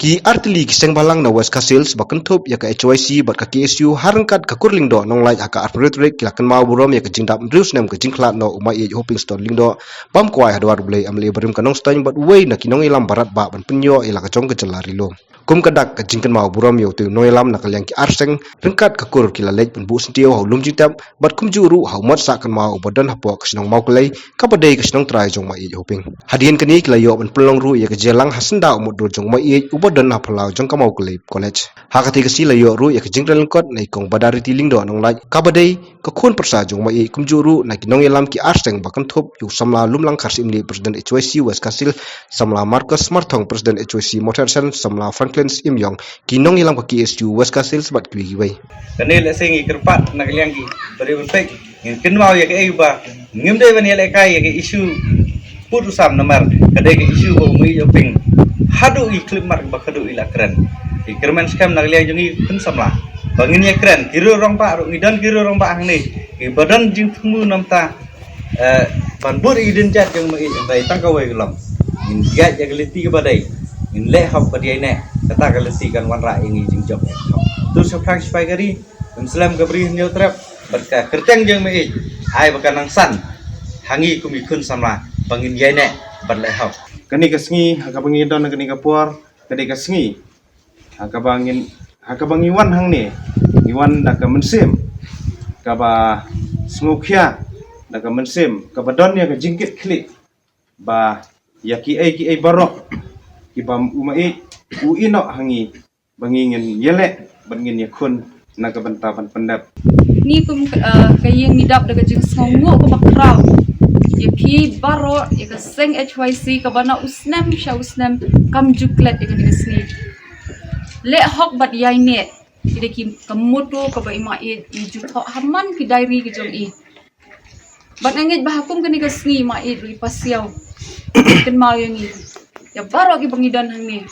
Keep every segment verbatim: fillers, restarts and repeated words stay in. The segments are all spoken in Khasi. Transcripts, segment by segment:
Ki artylli ki seng bhalang na West Khasi Hills ba kynthup ïa ka H Y C bad ka K S U ha ryngkat ka kur Lyngdoh Nonglait ha ka arphew tarik ki la kynmaw burom ïa ka jingdap hynriew snem ka jingkhlad noh u Maieit Hoping Stone Lyngdoh bam kwai ha dwar U Blei, M L A barim ka Nongstoiñ bad uwei na ki nongïalam barat ba ban pynïoh ïa la ka jong ka jylla ri lum. Kum ka dak ka jingkynmaw burom ïa utei u nongïalam na ka liang ki ar seng ryngkat ka kur ki la leit ban buh syntiew ha u lum jingtep bad kumjuh ruh ha u mot sah kynmaw uba don hapoh ka shnong Mawklei kaba dei ka shnong trai jong Maieit Hoping. Hadien kane ki la ïoh ban pynlong ruh ïa ka jingïalang ha syndah u mutdur jong Maieit uba don ha phyllaw jong ka Mawklei College. Ha katei ka sngi la ïoh ruh ïa ka jingkren lyngkot na i Kong Badariti Lyngdoh Nonglait kaba dei ka khun pyrsa jong Maieit kumjuh ruh na ki nongïalam ki ar seng ba kynthup ïa u samla Lumlang Kharsyimlieh, President H Y C West Khasi Hills, samla Marcus Marthong, President H Y C Mawthadraishan, samla Franklin Syiemiong, ki nongïalam ka K S U West Khasi Hills bad kiwei kiwei. Kane lehse ngi kyrpad na ka liang ki briew ban peit, ngin kynmaw ïa kaei ba ngim dei ban ïalehkai ïa ka issue pud u sam namar ka dei ka issue ba u Maieit Hoping haduh i khyllipmat ba haduh i la kren. Ki kyrmen skhem na ka liang jong ngi khun samla ba ngin ïakren, ki riew rangbah ruh ngi don, ki riew rangbah hangne kiba don jingthmu namar ta eh, ban bud ïa i dien jait jong Maieit, hynrei tang kawei ka long, ngin ïaid ïa ka lynti kaba dei, ngin leh hok bad ïaineh. Kata ka lynti kan wanrah ïa ngi jingjop. Tu shaphrang shipai ka ri, ngin slem ka bri hynñiew trep bad ka kyrteng jong Maieit, ai ba ka nang san ha ngi kum ki khun samla ba ngin ïaineh bad leh hok. Kane ka sngi ha kaba ngi don kane ka por ka dei ka sngi ha kaba ngin, ha kaba ngi wan hangne, ngi wan da ka mynsiem kaba sngewkhia, da ka mynsiem kaba don ïa ka jingkitkhlieh ba ïa kiei kiei baroh kiba u Maieit u ïehnoh ha ngi ba ngi ngin ïaleh bad ngin ïakhun na ka bynta ban pyndep. Ngi kum, eh, ka ïing ngi dap da ka jingsngewnguh kaba khraw ïa phi baroh, ïa ka seng H Y C kaba na u snem sha u snem kam ju klet ïa kane ka sngi. Leh hok bad ïaineh, ki dei ki, ka motto kaba i Maieit i ju thoh ha man ki diary ki jong i. Bad nga ngeit ba ha kum kane ka sngi i Maieit ruh i pasiaw, kynmaw ïa ngi, ïa baroh kiba ngi don hangne,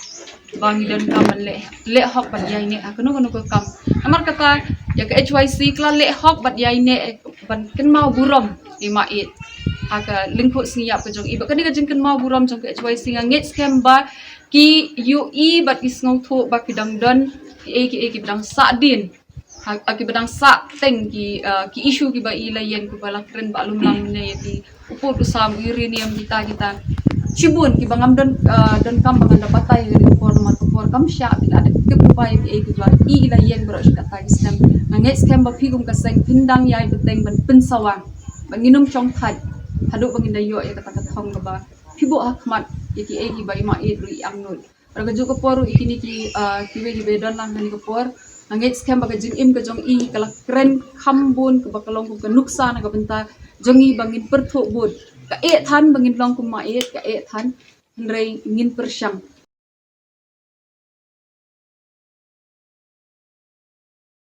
ba ngi donkam ban leh, leh hok bad ïaineh ha kano kano ka kam. Namar kata ïa ka H Y C ka la leh hok bad ïaineh ban kynmaw burom ïa i Maieit ha ka lyngkhuh sngi ïap ka jong i. Bad kane ka jingkynmaw burom jong ka H Y C nga ngeit skhem ba ki ïohi bad ki sngewthuh ba ki dang don kiei kiei kiba dang sahdien, ha, ha kiba dang sahteng ki, ah, ki issue kiba i la ïeng, kiba la kren Bah Lumlang mynne ïa ki, u pud u sam, u uranium, kita kita. Shibun kiba ngam don, ah, donkam ba ngan da batai ha kane ka por namar ka por kam shah, ki la dep tip lypa ïa kiei kiba i la ïeng baroh shi katta ki snem. Nga ngeit skhem ba phi kum ka seng phin dang ïai bteng ban pynsawa, ba ngin ym shongthait haduh ba ngin da ïoh ïa kata ka thong kaba phi buh ha khmat ïa kiei kiba i Maieit ruh i angnud. Bad ha kajuh ka por ruh ïa kine ki, ah, kiwei kiba don lang ha kane ka por, nga ngeit skhem ba ka jingim ka jong i ka la kren kham bun kaba ka long kum ka nuksa na ka bynta jong i ba ngin pyrthuh bun. Ka eh than ba ngin long kum Maieit, ka eh than, hynrei ngin pyrshang.